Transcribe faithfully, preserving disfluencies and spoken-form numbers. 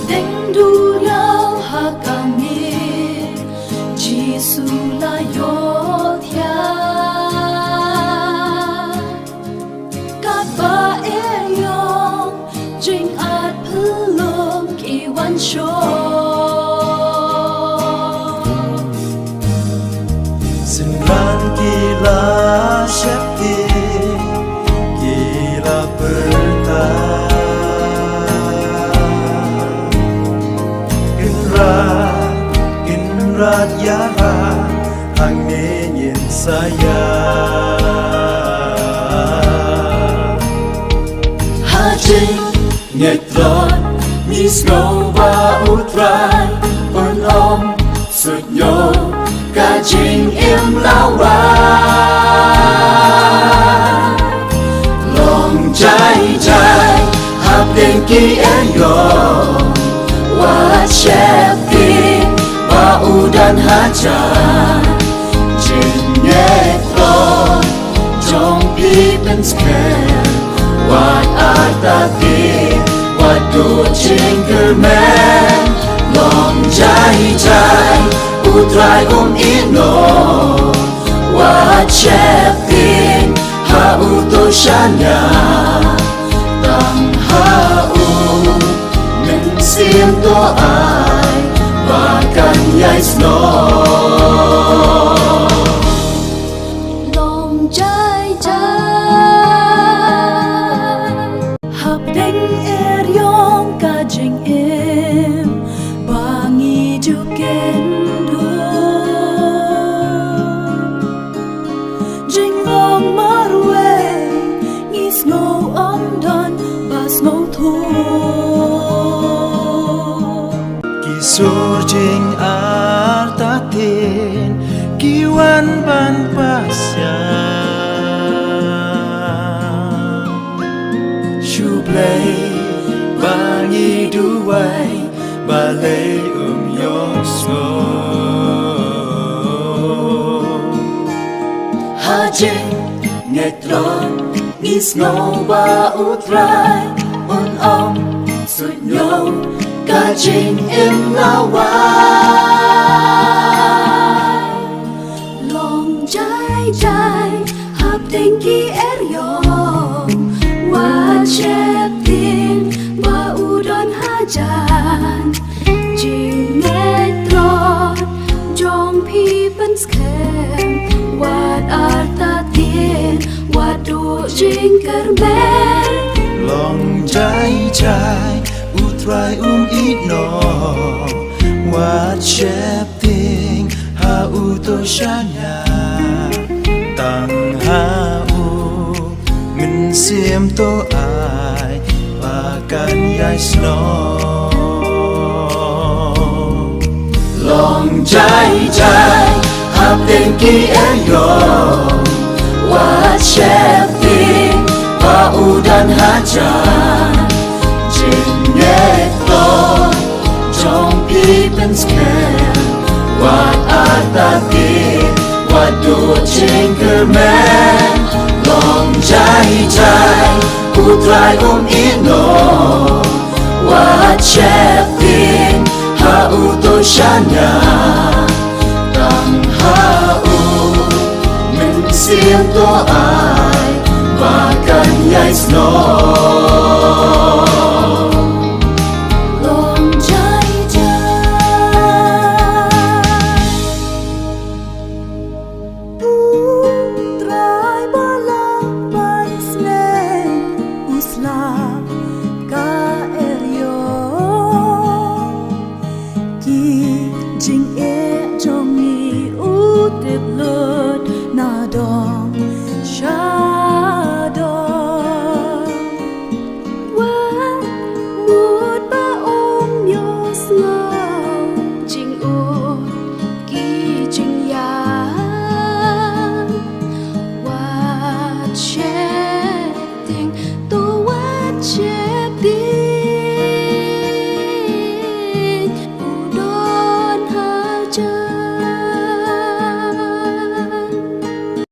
Hapdeng duriaw ha ka miet, Jisu la ïohthiah. Katba eriong, jingat phyllung ki wan shong. Synran ki la sheptieng, ki la pyrta. Kynrad, Kynrad ïa nga, hangne ngin sa ïaid. Ha jingngeit tlot ngi sngew ba U Trai un ym suidñiew ka jingim lawei. Long jai jai hapdeng ki eriong, wat sheptieng ba u don hajan. Jingngeit tlot jong phi pynskhem, wat artatien, wat duh jingkyrmen. Long jai jai, U Trai um ïehnoh, wat sheptieng ha uto u shaniah. Tang ha u Mynsiem to ai ba kan ïai snoh. Long jai jai hapdeng eriong ka jingim ba ngi ju kynduh. Jinglong marwei ngi sngew ym don ba sngewthuh. Ki sur jingartatien ki wan ban pasian. Shu Blei ba ngi duwai, balei um ïohsngew? Ha jingngeit tlot ngi sngew ba U Trai un ym suidñiew ka jingim lawei. Long jai jai hapdeng ki eriong, wat sheptieng ba u don hajan. Jingngeit tlot jong phi pynskhem, wat artatien, wat duh jingkyrmen. Long jai jai, U Trai um ïehnoh, wat sheptieng ha uto u shaniah. Tang ha u Mynsiem to ai ba kan ïai snoh. Long jai jai hapdeng ki eriong, wat sheptieng ba u don hajan. Jingngeit tlot jong phi pynskhem, wat artatien, wat duh jingkyrmen. Long jai jai, U Trai um ïehnoh, wat sheptieng ha uto u shaniah. Tang ha u Mynsiem to ai ba kan ïai snoh.